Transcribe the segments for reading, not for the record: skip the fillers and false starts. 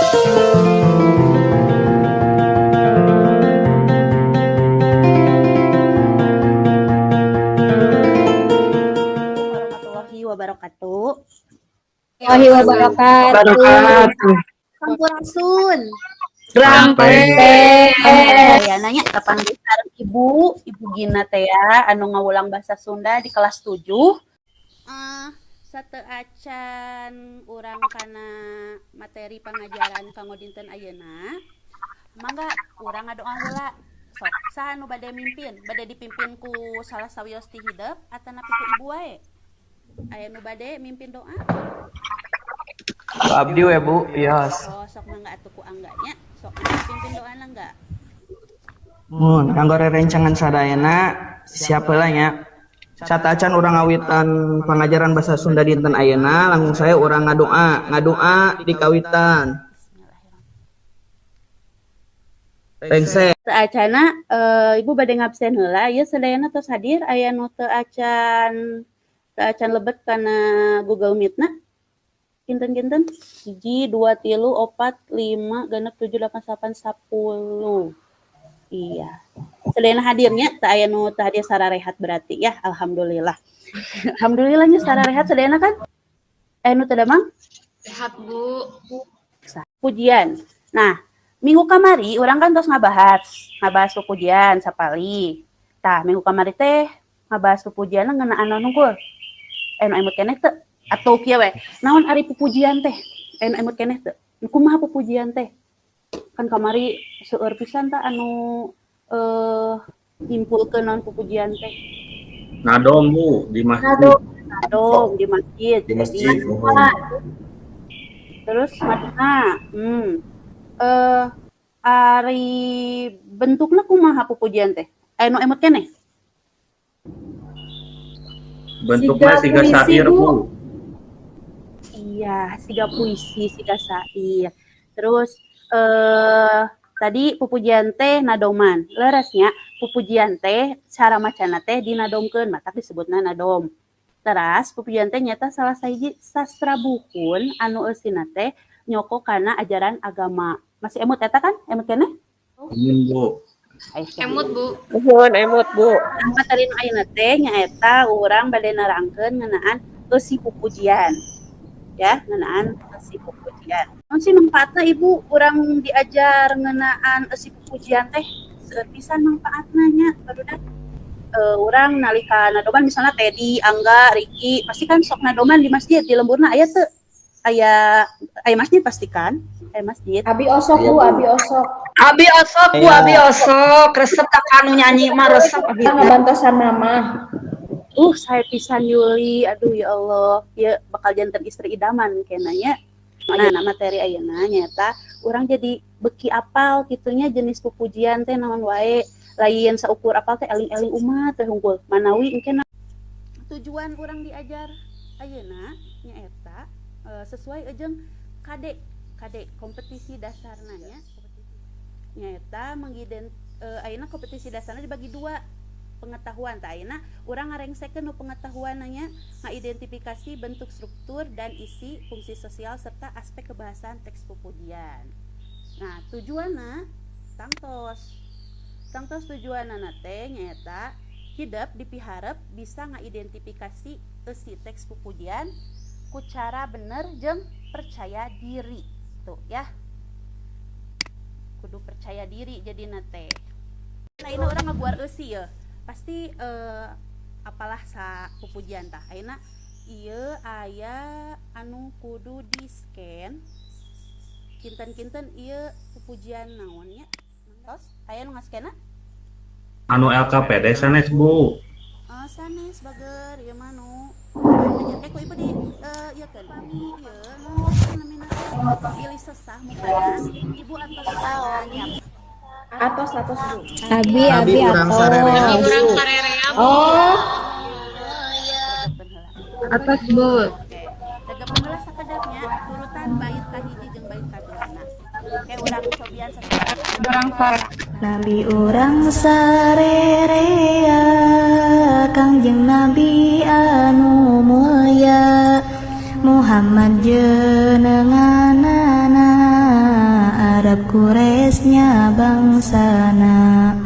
Warahmatullahi wabarakatuh. Warahmatullahi wabarakatuh. Sampurasun. Rampes. Ya nanya kapan sareng Ibu, Ibu Gina teh ya, anu ngawulang bahasa Sunda di kelas 7. Sateuacan urang kana materi pangajaran kanggo dinten ayeuna. Mangga urang ngadoa heula. Sok, saha nu bade mimpin? Bade dipimpin ku salah sawios ti hidep atanapi ku ibu wae? Aya nu bade mimpin doa? Abdi we Bu, yos. Oh, sok mangga atuh ku angganya. Sok pimpin doana enggak? Mun kanggo rerencangan sadayana siap heula nya. Sateuacan urang ngawitan pangajaran bahasa Sunda dinten ayeuna, langkung saya urang ngadoa, ngadoa di kawitan. Rengse. Teu acana ibu bade ngabsen heula ieu sadayana tos hadir aya nu teu acan lebet kana Google Meet-na. Kinten-kinten 1 2 3 4 5 6 7 8 9 10. Iya. Sadayana hadirnya teu aya nu teu hadir sararehat berarti ya, alhamdulillah. Alhamdulillahnya sararehat sadayana kan? Aya nu teu damang? Sehat, Bu. Pujian. Nah, minggu kamari urang kan tos ngabahas pujian sapali. Tah, minggu kamari teh ngabahas pujian ngeunaan naon unggul? Anu emut keneh teu? Atau kieu we, naon ari pupujian teh? Anu emut keneh teu? Kumaha pupujian teh? Kan kamari seueur pisan tah anu nyimpulkeun naon pupujian teh. Nadom, Bu, di masjid. Nadom di masjid. Di masjid. Terus madina, ari bentukna kumaha pupujian teh? Anu emut keneh? Bentuknya siga syair, Bu. Iya, siga puisi, siga syair. Terus tadi pupujian teh nadoman. Leresnya pupujian teh cara macana teh dinadomkeun, matak disebutna nadom. Teras pupujian teh nyata salah sahiji sastra buhun anu eusina teh nyoko kana ajaran agama. Masih emut eta kan? Emut keneh? Emut, Bu. Emut, Bu. Nuhun, emut, Bu. Materi nu ayeuna teh nyaeta urang bade nerangkeun ngeunaan eusi pupujian. Ya, ngeunaan eusi pupujian. Naon sih mangfaatna Ibu urang diajar ngeunaan eusi pupujian teh? Seueur pisan mangfaatna nya, barudak. Urang nalika nadoman misalnya Teddy, Angga, Riki, pasti kan sok nadoman di masjid, di lemburna aya teu? Aya masjid pasti kan? Aya masjid. Abi osok, Bu, abi osok. Abi osok, Bu, abi osok. Resep tak anu nyanyi mah resep abi. Ngabantosan mama. Saya pisan Yuli, aduh ya Allah, ya bakal janten istri idaman kenanya. Nah, materi ayeuna nyata urang jadi beki apal kitunya jenis pupujian teh naon wae, lain saukur apal teh eling-eling umat teh hungkul. Manawi engke tujuan urang diajar ayeuna nyaeta sesuai jeung KD kompetisi dasarna nya. Nyaeta ayeuna kompetisi dasarna dibagi dua. Pengetahuan tah ayeuna urang ngarengsekeun nu pengetahuan nya ngaidentifikasi bentuk struktur dan isi fungsi sosial serta aspek kebahasaan teks pupujian. Nah, tujuanna tangtos tujuanna teh nyaeta hidep dipiharep bisa ngaidentifikasi eusi teks pupujian ku cara bener jeung percaya diri. Tuh ya. Kudu percaya diri jadina teh. Nah, ini urang ngaguar eusi ya. Pasti apalah sa pupujian tah ayeuna ieu aya anu kudu di-scan kinten-kinten ieu pupujian naon nya tos aya nu ngascanna anu LKPD sanes Bu. Oh, sanes bager ieu mah nu ajar ku ibu di ieu keun pami ieu nu namina pilih sesah mukana ibu atos nyiap. Atos Bu. Abi urang sarerea. Urang sarerea, Bu. Oh. Atos, Bu. Oke. Tegepan heula sakedapnya turutan bait kahiji jeung bait kaduana. Oke, urang cobian sakedap. Urang sare. Nabi urang sarerea Kangjeng Nabi anu mulya Muhammad jenenganana Quraisy bangsana.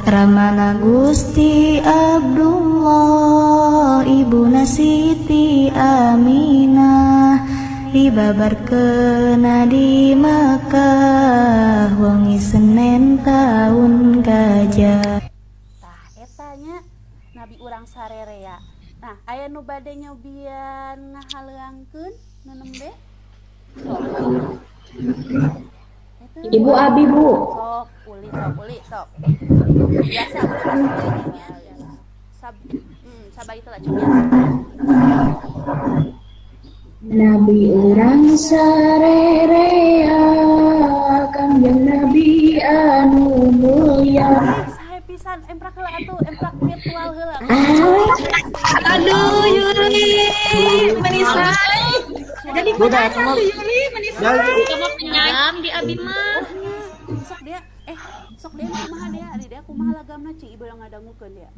Ramana Gusti Abdullah, ibuna Siti Aminah, dibabarkeun di Makkah wengi Senin taun gajah. Tah eta nya Nabi urang sarerea. Nah, aya nu bade nyobian ngahaleuangkeun nu nembe? Sok. Ibu abi, Bu. Sok, uli, sok, uli, sok. Biasa uli bahasa nya. Sab sabari teh cobian. Nabi urang sarerea, Kangjeng Nabi anu mulia. Sae pisan emprak heula atuh, emprak virtual heula. Aduh, Yuli, meni sae. Jadi kumaha tuh Yuli, meni sae. Kamu penyayang di abi mah. Sok dia, sok dia kumaha dia, ari dia kumaha lagamna cing ibu ngadangukeun dia.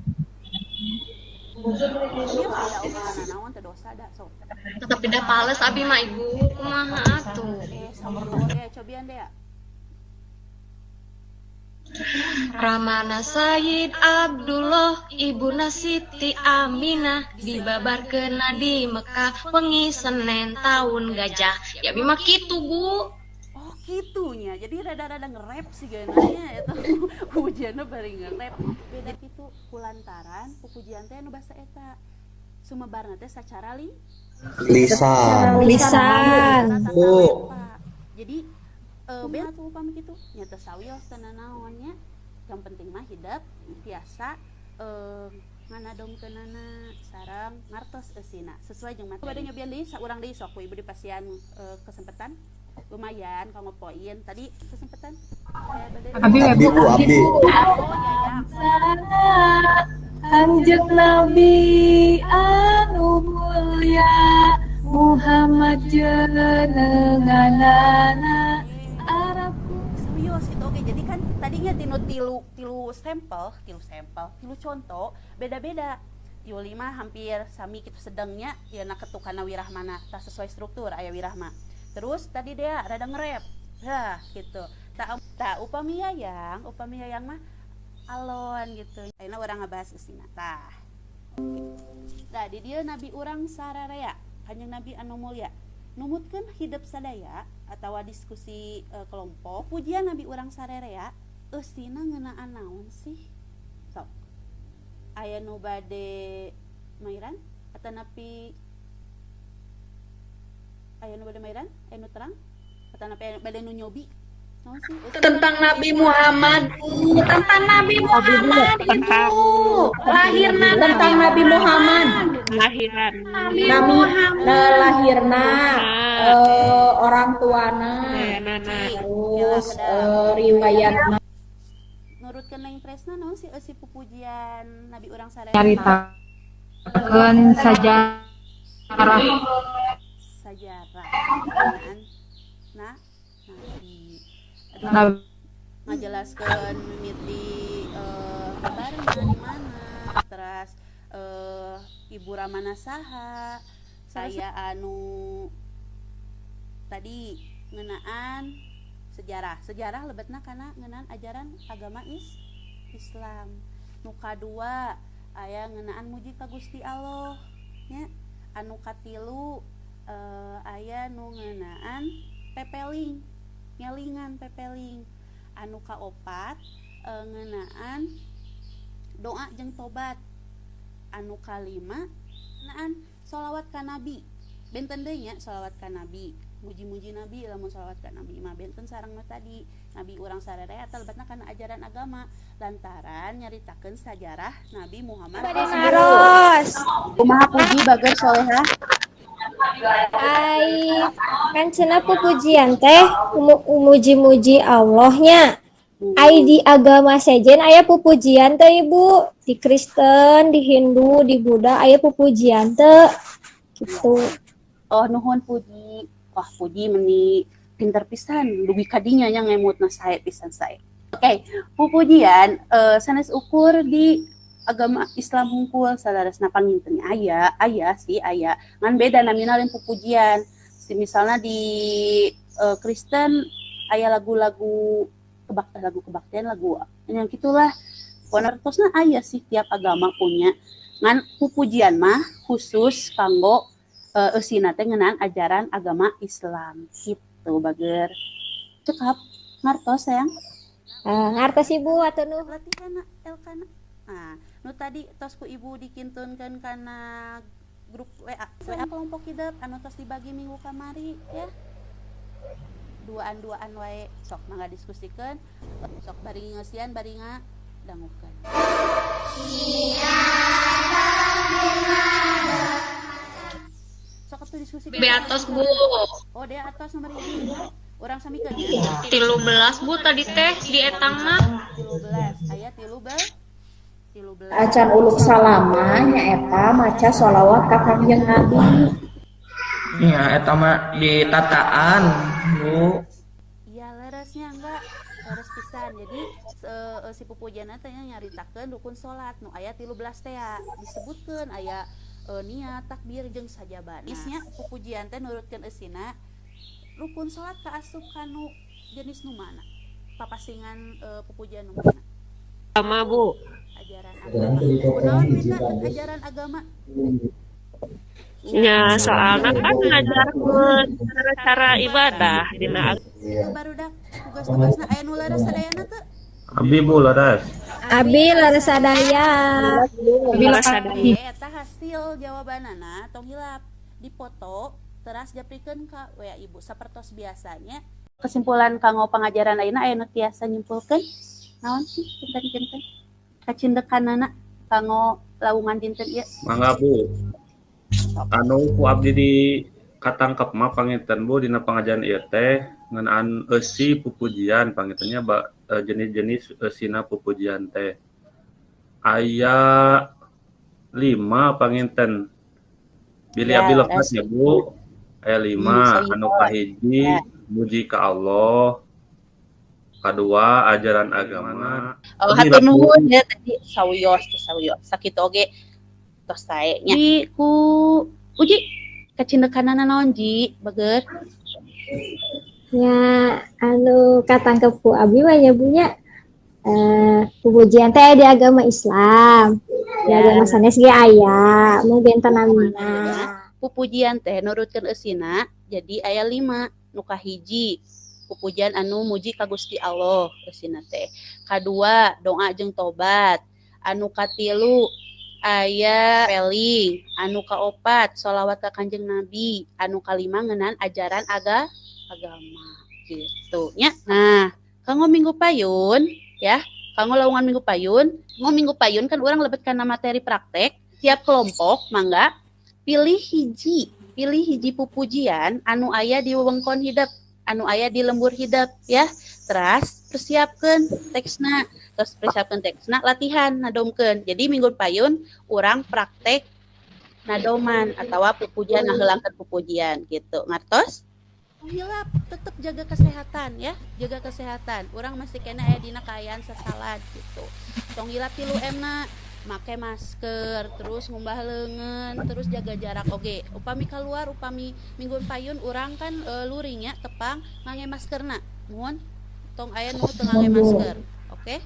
Ieu aya oge naon teh dosa da sok. Tapi da pales abi mah ibu, kumaha atuh. Sabar oge cobian dia. Ramana Sayyid Abdullah, ibuna Siti Aminah, dibabarkeun di Mekah wengi Senin taun gajah. Ya abi mah kitu, Bu. Oh, kitunya. Jadi rada-rada nge-rap sih nya eta. Pujianna bari nge-rap. Beda kitu kulantaran pupujian teh anu basa eta. Sumebarna teh sacara lisan. Lisan. Bu. Jadi beda tuh upami kitu nya teu sawios teu nanaon nya. Yang penting mah hidep tiasa nganadomkeunana sareng ngartos eusina sesuai jeung mata. Bade nyobian deui saurang deui sok ku ibu dipasian kesempatan lumayan kanggo poin tadi kesempatan. Abi, Bu, abi. Oh, ya ya. Kanjeng Nabi anu mulia, Muhammad jenenganana Arab. Serius itu oke. Jadi kan tadinya tinu tilu tilu sampel, tilu contoh beda-beda. Tilu lima hampir sami kitu sedangnya ya nak ketukana wirahmana tak sesuai struktur aya wirahma. Terus tadi dia rada nge-rap. Hah gitu. Tak tak upami yayang mah alon gitu. Ayeuna urang ngabahas eusina tah. Nah, di dieu Nabi urang sararea, Kanjeng Nabi anu mulia. Numutkeun hidep sadaya atawa diskusi kelompok, pujian Nabi urang sarerea eusina ngeunaan naon sih? Sok. Aya nu bade mairan atanapi aya nu bade mairan? Aya nu terang? Atanapi bade nu nyobi? Naon sih? Tentang Nabi Muhammad, Bu. Tentang Nabi Muhammad, Ibu. Lahirna tentang Nabi Muhammad. Lahiran. Nabi Nami Muhammad. Lahirna orang tuana, terus riwayatna. Nurutkeun Neng Tresna naon sih eusi pupujian Nabi urang sarerea? Nyaritakeun sajarah. Sajarah. Nah, Nabi. Ngajelaskeun mimiti kabarna di mana, terus ibu ramana saha, saya anu tadi ngeunaan sejarah. Sejarah lebetna kana ngeunaan ajaran agama Islam. Nu kadua aya ngeunaan muji ka Gusti Allah nya. Anu katilu aya nu ngeunaan pepeling, ngelingan pepeling. Anu kaopat ngeunaan doa jeung tobat. Anu kalima ngeunaan sholawat ka nabi. Benten deui nya sholawat ka nabi, muji-muji nabi lamun sholawat ka nabi mah benten sareng nu tadi nabi urang sarerea eta lebetna kana ajaran agama lantaran nyaritakeun sajarah Nabi Muhammad. Bade naros. Kumaha puji bager solehah? Ai kan cenah pupujian teh muji-muji Allahnya. Ai di agama sejen aya pupujian teh Ibu, di Kristen, di Hindu, di Buddha aya pupujian teh gitu. Oh nuhun puji. Wah puji meni pinter pisan dugi kadinya nya ngemutna sae pisan sae. Oke, pupujian sanes ukur di agama Islam hungkul saleresna panginten aya, aya sih aya. Ngan beda namina lain pupujian. Si misalnya di Kristen Aya lagu-lagu lagu kebaktian, lagu yang gitulah. Pokona aya sih, tiap agama punya. Ngan pupujian mah khusus kanggo eusina teh ngeunaan ajaran agama Islam gitu, bager. Cekap, ngartos sayang? Ngartos Ibu, hatur nuhun. Latihan Elkana. Nah, nu tadi tos ku ibu dikintunkeun kana grup WA, WA kelompok hidep anu tos dibagi minggu kamari ya. Duaan-duaan wae, sok mangga diskusikan, sok bari ngeusian bari ngadangukeun. Sok atuh diskusi. Be atos, Bu. Oh, dia atos nomor hiji. Urang samikeun ya. 13, Bu, tadi teh di etang mah. 13, aya 13. Acan uluk salama nyaeta maca sholawat ka Kangjeng Nabi. Ya, eta mah ditataan, Bu. Iya, leresnya enggak leres pisan. Jadi si pupujianna teh nyaritakeun rukun salat nu aya 13 teh ya. Disebutkeun aya niat, takbir jeung sajabana. Isnya pupujian teh nurutkeun eusina rukun salat kaasup kanu jenis nu mana? Papasingan pupujian nu mana? Agama, Bu. Ajaran agama. Kunaon Wita ajaran agama? Ya, soalnya kan ngajarkeun cara-cara ibadah dina Barudak tugas-tugasna aya nu leres sadayana teu? Abi, Bu, leres. Abi leres sadaya. Abi leres sadaya. Eta hasil jawabanana tong hilap dipoto teras japrikeun ka WA ibu sapertos biasanya. Kesimpulan kanggo pangajaran ayeuna aya nu tiasa nyimpulkeun naon sih kinten-kinten kacindekanana kanggo lawungan dinten ieu? Mangga, Bu. Anu ku abdi di katangkep mah panginten, Bu, dina pangajaran ieu teh ngeunaan eusi pupujian pangintennya, jenis-jenis eusina pupujian teh aya 5 panginten. Bilih Ya, abdi lepas leres. Ya, Bu. Aya 5, anu kahiji Ya. muji ka Allah, kadua ajaran agama. Oh, Abdi hatur lepas. Nuhun ya tadi sawios teh sawios. Sakitu oge tos sae nya. Di ku uji kacindekanana naon Ji, bager? Ya, anu katangkep ku abi mah nya Bu nya. Pupujian teh di agama Islam. Di Ya. agama sanes ge aya, mung benten namina. Pupujian teh nurutkeun eusina jadi aya 5. Nu kahiji pupujian anu muji ka Gusti Allah eusina teh. Kadua doa jeung tobat. Anu katilu aya peling, anu kaopat sholawat ka Kanjeng Nabi, anu kalima ngeunaan ajaran agama gitu nya. Nah, kanggo minggu payun ya, kanggo lawungan minggu payun, kanggo minggu payun kan urang lebet kana materi praktek, tiap kelompok mangga pilih hiji pupujian anu aya di wewengkon hidep, anu aya di lembur hidep ya. Teras persiapkeun teksna, terus persiapkeun teksna latihan nadomkeun. Jadi minggu payun urang praktek nadoman atawa pupujian, ngaheulangkeun pupujian gitu. Ngartos? Hilap, tetep jaga kesehatan ya, jaga kesehatan. Urang masih kena aya dina kaayaan sasalad gitu. Tong hilap 3M na, make masker, terus ngumbah leungeun, terus jaga jarak oge. Upami keluar, upami minggu payun urang kan luringnya tepang ngangge maskerna. Muhun tong aya nu teu ngangge masker. Oke?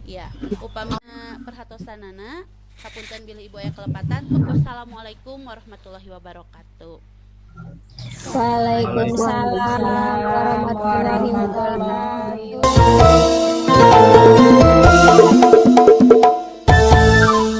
Ya, upami perhatosanana hapunten bilih ibu aya kelepatan. Wassalamualaikum warahmatullahi wabarakatuh. Waalaikumsalam warahmatullahi wabarakatuh.